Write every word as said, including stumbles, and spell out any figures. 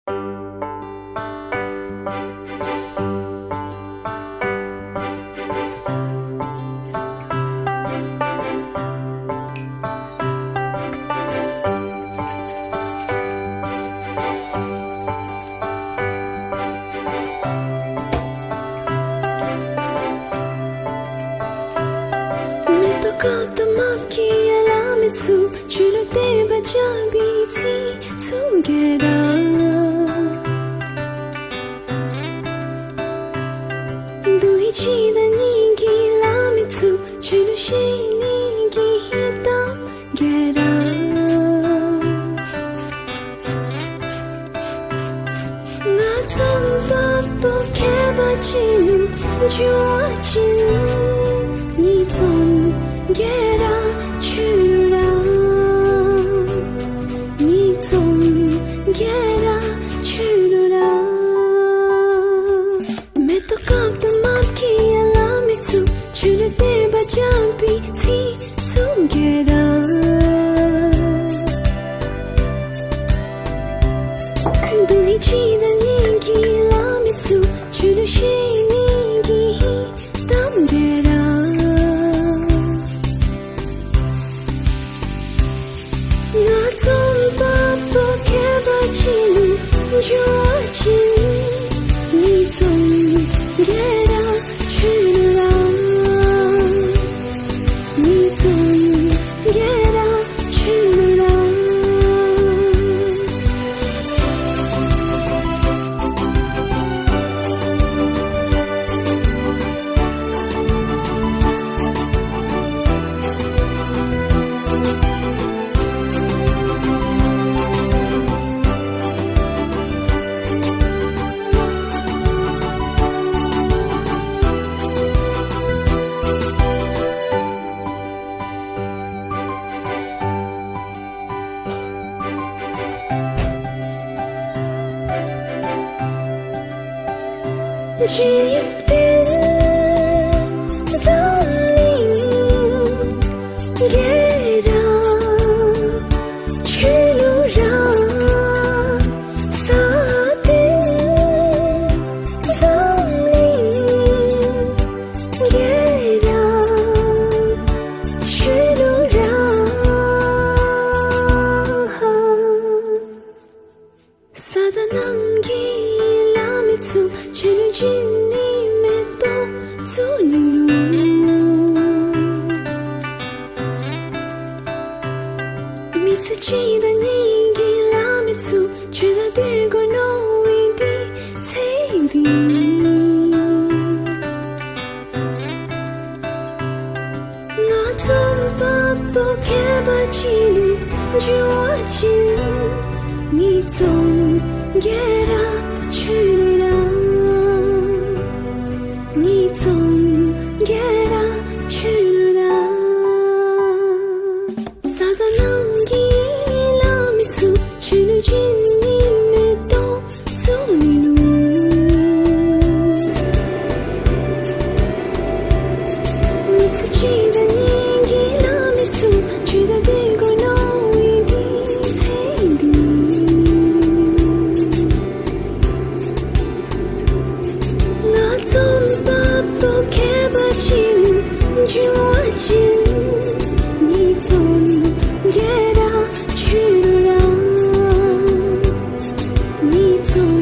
མེ་ཏོག་དཀར་དམར་གྱི་ཡ་ལ་མི་ཚུགས། ཆོས་ལུགས་བསྟན་པ་བཅག་པའི་ཚིག་ཚུགས་གེ་ར། འདུ་ཧི་གཅིག་དང་གཉིས་ཀྱི་ལ་མི་ཚུགས། ཆོས་ལུགས་ཤེས་ནི་གི་ཧི་དམ་གེ་ར། ང་ཚོ་པ་པོ་མཁས་པ་ཅི་ལུ་འཇུ་བ་ཅི་ལུ། ཉི་ཚོམ་གེ་ར་ཆུ་ར། ཉི་ཚོམ་གེ་ར་ཆུ་ར། མེ་ཏོག་དཀར་དམར་གྱི་ཡ་ལ་མི་ཚུགས། ཆོས་ལུགས་བསྟན་པ་བཅག་པའི་ཚིག་ཚུགས་གེ་ར། འདུ་ཧི་གཅིག་དང་གཉིས་ཀྱི་ལ་མི་ཚུགས། ཆོས་ལུགས་ཤེས་ནི་གི་ཧི་དམ་གེ་ར། ང་ཚོ་པ་པོ་མཁས་པ་ཅི་ལུ་འཇུ་བ་ཅི། ཉི་ཚོམ་གེ་ར་ཆུ་ར། ཉི་ཚོམ་གེ་ར་ཆུ་ར། འཇིག་རྟེན་འཛམ་གླིང་གེ་ར། ཆོས་ལུགས་ར་ས་སྟེང་འཛམ་གླིང་གེ་ར། ཆོས་ལུགས་ར། ས་དང་གནམ་གྱི་ལ་མི་ཚུགས། ཆོས་ལུགས་ཇི་ནི་མེ་ཏོག་ཚུགས་ནི་ལུ། མི་ཚེ་གཅིག་དང་གཉིས་ཀྱི་ལ་མི་ཚུགས། ཆོས་དང་དུས་འཁོར་ནོར་བའི་འདི་ཚེ་འདི། ང་ཚོ་པ་པོ་མཁས་པ་ཅི་ལུ་འཇུ་བ་ཅི། ཉི་ཚོམ་གེ་ར་ཆུ་ར། ཉི་ཚོམ་གེ་ར་ཆུ་ར། ས་དང་གནམ་གྱི་ལ་མི་ཚུགས། ཆོས་ལུགས་ཇི་ནི་མེ་ཏོག་ཚུགས་ནི་ལུ། མི་ཚེ་གཅིག་དང་གཉིས་ཀྱི་ལ་མི་ཚུགས། ཆོས་དང་དུས་འཁོར་ནོར་བའི་འདི་ཚེ་འདི། ང་ཚོ་པ་པོ་མཁས་པ་ཅི་ལུ་འཇུ་བ་ཅི། ཉི་ཚོམ་གེ་ར་ཆུ་ར། ཉི་ཚོམ་